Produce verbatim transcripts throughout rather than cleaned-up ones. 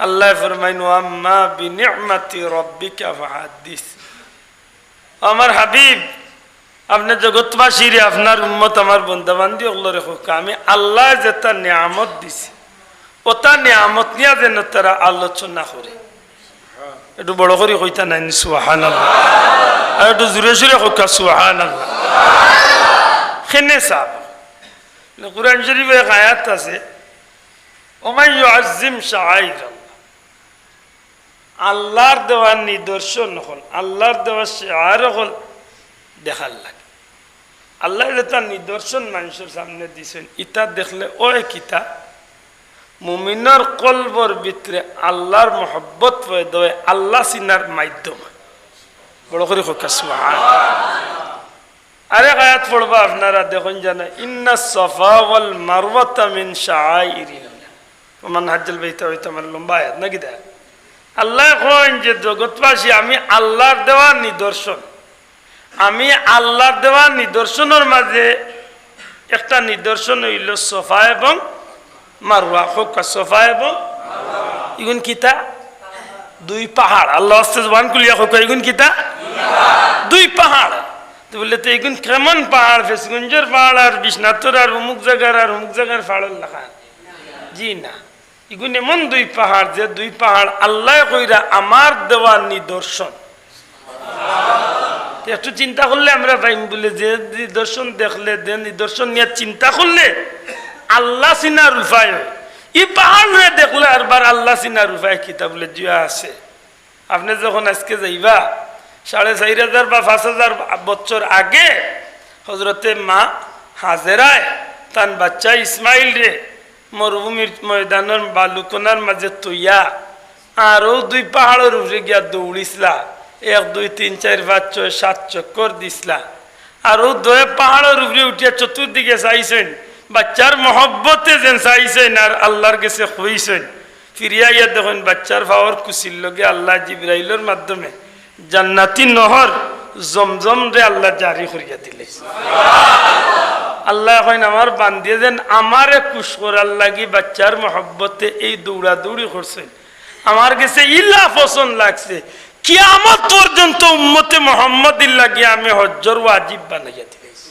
আল্লায় ফরমাইন, "ওয়া আম্মা বিনি'মাতি রাব্বিকা ফাহাদ্দিস।" আমার হাবিব, আপনে জগৎবাসীরে, আপনার উম্মত, আমার বন্দাবান্দি অকলরে কউক্কা, আমি আল্লায় যেতা নিয়ামত দিছি, অতা নিয়ামত নিয়া যেন তারা আলোচনা করে। একটু বড় করি কইতা নায় নি সুবহানাল্লাহ? আর একটু জোরে সোরে কউক্কা সুবহানাল্লাহ। কেনে সাব? কুরআন শরীফো এক আয়াত আছে, "ওমান ইউআজ্জিম শাআইরাল্লাহ।" আল্লার দেওয়া নিদর্শন অকল, আল্লার দেওয়া শিআর অকল দেখার লাগি। আল্লায় যেতা নিদর্শন মানষর সামনে দিছইন, ইতা দেখলে অয় কিতা? মুমিনর কলবর ভিতরে আল্লার মহব্বত পয়দা অয়, আল্লা চিনার মাধ্যম অয়। বড় করি কউক্কা সুবহানাল্লাহ। আরেক আয়াত পড়বা আপনারা, দেখইন জানা, "ইন্নাস সাফা ওয়াল মারওয়াতা মিন শাআইরিল্লাহ।" ওমান হাজ্জাল বাইতা, অইতো আমার লম্বা আয়াত নাকি দা? আল্লায় কইন যে, "জগৎবাসী, আমি আল্লার দেওয়া নিদর্শন, আমি আল্লার দেওয়া নিদর্শনর মাঝে একটা নিদর্শন অইলো সাফা এবং মারওয়া।" কউক্কা, সাফা এবং ইগুন কিতা? দুই পাহাড়। আল্লার ওয়াস্তে জবান খুলিয়া কউক্কা, ইগুন কিতা? দুই পাহাড়। তো বলে, "তো ইগুন কেমন পাহাড়? ফেঞ্চুগঞ্জর পাহাড় আর বিশ্বনাথর আর অমুক জাগার আর অমুক জাগার পাহাড়র লাখান?" জি না, ইগুন এমন দুই পাহাড়, যে দুই পাহাড় আল্লায় কইরা আমার দেওয়া নিদর্শন। তো একটু চিন্তা করলে আমরা পাইমু বুলে, যে নিদর্শন দেখলে, যে নিদর্শন নিয়া চিন্তা করলে আল্লা চিনার উপায় অয়। ই পাহাড়রে দেখলে আরবার আল্লা চিনার উপায় কিতা বুলে? জি আছে। আপনে যখন আইজকে যাইবা, সাড়ে চাইর হাজার বা পাঁচ হাজার বছর আগে হজরতে মা হাজেরায় তান বাচ্চা ইসমাইলরে মরুভূমির ময়দানর বালুকণার মাঝে থইয়া আর অউ দুই পাহাড়র উপরে গিয়া দৌড়িছলা, এক, দুই, তিন, চাইর, পাঁচ, ছয়, সাত চক্কর দিছলা। আর অউ দুই পাহাড়র উপরে উঠিয়া চতুর্দিকে চাইছইন, বাচ্চার মহব্বতে যেন চাইছইন আর আল্লার গেছে কইছইন। ফিরিয়া আইয়া দেখইন, বাচ্চার পাওর কুচির লগে আল্লায় জিব্রাইলর মাধ্যমে জান্নাতি নহর জমজমরে আল্লায় জারি করিয়া দিলে। আল্লায় কইন, "আমার বান্দিয়ে যেন আমারে খুশ করার লাগি বাচ্চার মহব্বতে এই দৌড়াদৌড়ি করছইন, আমার গেছে ইলা পছন্দ লাগছে, কিয়ামত পর্যন্ত উম্মতে মুহাম্মাদির লাগি আমি হজ্জর ওয়াজিব বানাইয়া দিলাইছি।"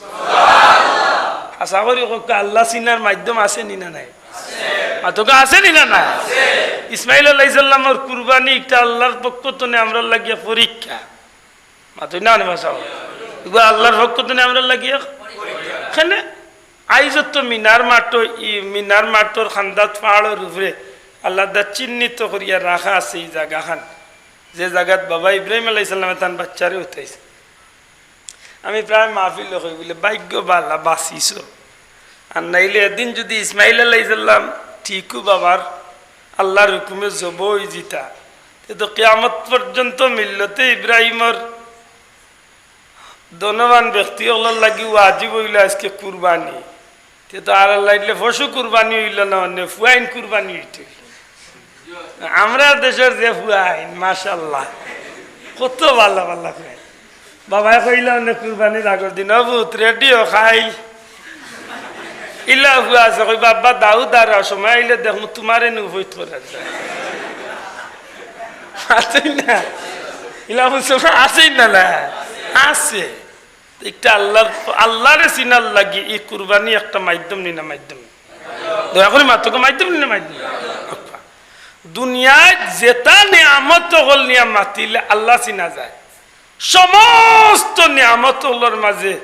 আশা করি কউক্কা, আল্লা চিনার মাধ্যম আছে নি না নাই? মাতউক্কা, আছে নি না নাই? ইসমাইল আলাইহিস সালামর কুরবানি একটা আল্লার পক্ষ তনে আমরার লাগিয়া পরীক্ষা। মাতইন না নি মাশাআল্লাহ? ইগুন আল্লার পক্ষ তনে আমরার লাগিয়া। কেনে আইজ তো মিনার মাঠো, ই মিনার মাঠর কান্দাত পাহাড়র উপরে আল্লায় দা চিহ্নিত করিয়া রাখা আছে ই জাগাখান, যে জাগাত বাবা ইব্রাহিম আলাইহিস সালামে তান বাচ্চারে উঠাইছে। আমি প্রায় মাহফিলো কই বুলে, "ভাগ্য বালা বাঁচিছো।" আর নাইলে এদিন যুদি ইসমাইল আলাইহিস সালাম ঠিকউ বাবার আল্লার হুকুমে জবো অইযিতা, তে তো কিয়ামত পর্যন্ত মিল্লতে ইব্রাহিমর ধনবান ব্যক্তি অকলর লাগি ওয়াজিব অইলো আইজকে কুরবানি। তে তো আর আল্লাহ দিলে পশু কুরবানি অইলো না, অনে ফুয়াইন কুরবানি অইতো। আমরার দেশর যে ফুয়াইন, মাশাআল্লাহ, কত বালা বালা ফুয়াইন। বাবায় কইলা অনে কুরবানির আগর দিন, "ও পুত, রেডি অ, খাই।" ইলা ফুয়া আছে, কইবা, "আব্বা, দাও দাঁড়াও, সময় আইলে দেখমু তুমারে নু ফৈত করার যায়।" আছে না? ইলা ফুয়া আছে না, না? আছে। একটা আল্লার, আল্লারে চিনার লাগি ই কুরবানি একটা মাধ্যম নি না মাধ্যম? দয়া করি মাতউক্কা, মাধ্যম নি না মাধ্যম? দুনিয়াত যেতা নিয়ামত অকল নিয়া মাতিলে আল্লা চিনা যায়। সমস্ত নিয়ামত অকলর মাঝে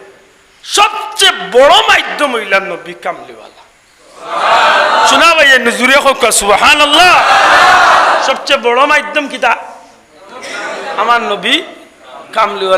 সবচেয়ে বড় মাধ্যম অইলা নবী কামলিওয়ালা। শুনা ভাই, এ নজুরে কউক্কা সুবহানাল্লাহ। সবচেয়ে বড় মাধ্যম কিতা? আমার নবী কামলিওয়ালা।